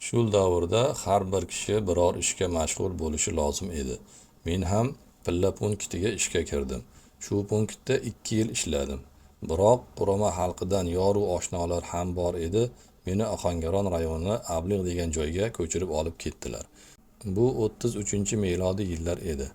Shul davrda har bir kishi biror ishga mashg'ul bo'lishi lozim edi. Men ham pilla punktiga ishga kirdim. Shu punktda 2 yil ishladim. Biroq qurama xalqidan yoru oshnolar ham bor edi, meni Ohangaron rayoni Abliq degan joyga ko'chirib olib ketdilar. Bu 33-milodiy yillar edi.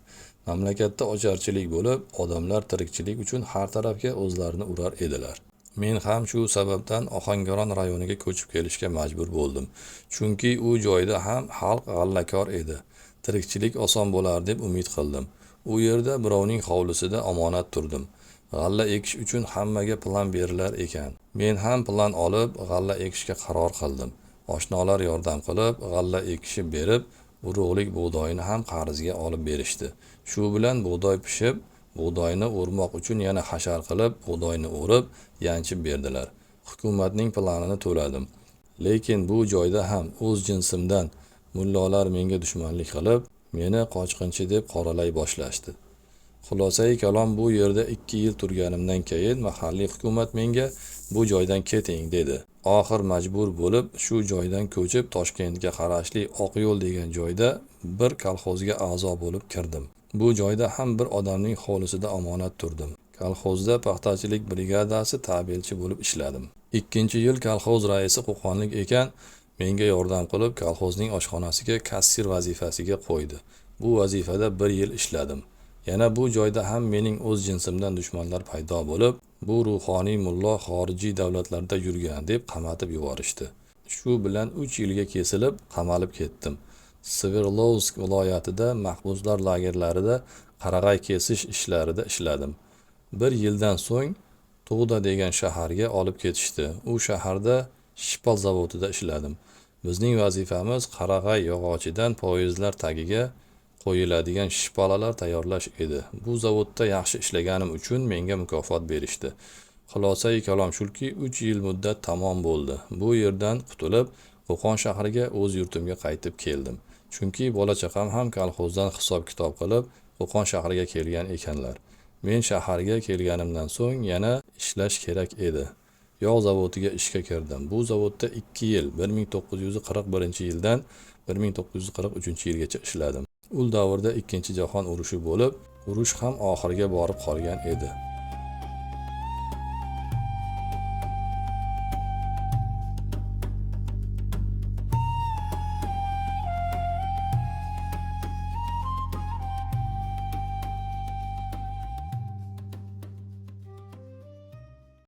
Mamlakatda ocharchilik bo'lib, odamlar tirikchilik uchun har tarafga o'zlarini urar edilar. Men ham shu sababdan Ohangaron rayoniga ko'chib kelishga majbur bo'ldim. Chunki u joyda ham xalq g'allakor edi. Tirikchilik oson bo'lar deb umid qildim. U yerda birovning hovlisida omonat turdim. G'alla ekish uchun hammaga plan berilar ekan. Men ham plan olib, g'alla ekishga qaror qildim. Oshnolar yordam qilib, g'alla ekishib berib, urug'lik bug'doyni ham qarzga olib berishdi. Shu bilan bug'doy pishib, bug'doyni o'rmoq uchun yana hashar qilib, bug'doyni o'rib, yanchib berdilar. Hukumatning planini to'ladim. Lekin bu joyda ham o'z jinsimdan mullolar menga dushmanlik qilib, meni qochqinchi deb qoralay boshlashdi. Xulosai kalom, bu yerda 2 yil turganimdan keyin mahalliy hukumat menga bu joydan keting dedi. Oxir majbur bo'lib, shu joydan ko'chib, Toshkentga qarashli Oqyo'l degan joyda bir kolxozga a'zo bo'lib kirdim. Bu joyda ham bir odamning hovlisida omonat turdim. Kolxozda paxtachilik brigadasi tabelchi bo'lib ishladim. Ikkinchi yil kolxoz raisi qo'qonlik ekan, menga yordam qilib, kolxozning oshxonasiga kassir vazifasiga qo'ydi. Bu vazifada bir yil ishladim. Yana bu joyda ham mening o'z jinsimdan dushmanlar paydo bo'lib, bu ruhoniy mullo xorijiy davlatlarda yurgan deb qamatib yuborishdi. Shu bilan 3 yilga kesilib, qamalib ketdim. Sverdlovsk viloyatida mahbuslar lagerlarida qarag'ay kesish ishlarida ishladim. Bir yildan so'ng Tug'da degan shaharga olib ketishdi. U shaharda shpal zavodida ishladim. Bizning vazifamiz qarag'ay yog'ochidan poyezdlar tagiga qo'yiladigan shpalalar tayyorlash edi. Bu zavodda yaxshi ishlaganim uchun menga mukofot berishdi. Xulosai kalom shuki, 3 yil muddat tamom bo'ldi. Bu yerdan qutulib, Qo'qon shahriga, o'z yurtimga qaytib keldim. Chunki bola chaqam ham kolxozdan hisob kitob qilib, Qo'qon shahriga kelgan ekanlar. Men shaharga kelganimdan so'ng yana ishlash kerak edi. Yog' zavodiga ishga kirdim. Bu zavodda 2 yil, 1941-yildan 1943-yilgacha ishladim. Ul davrda Ikkinchi jahon urushi bo'lib, urush ham oxiriga borib qolgan edi.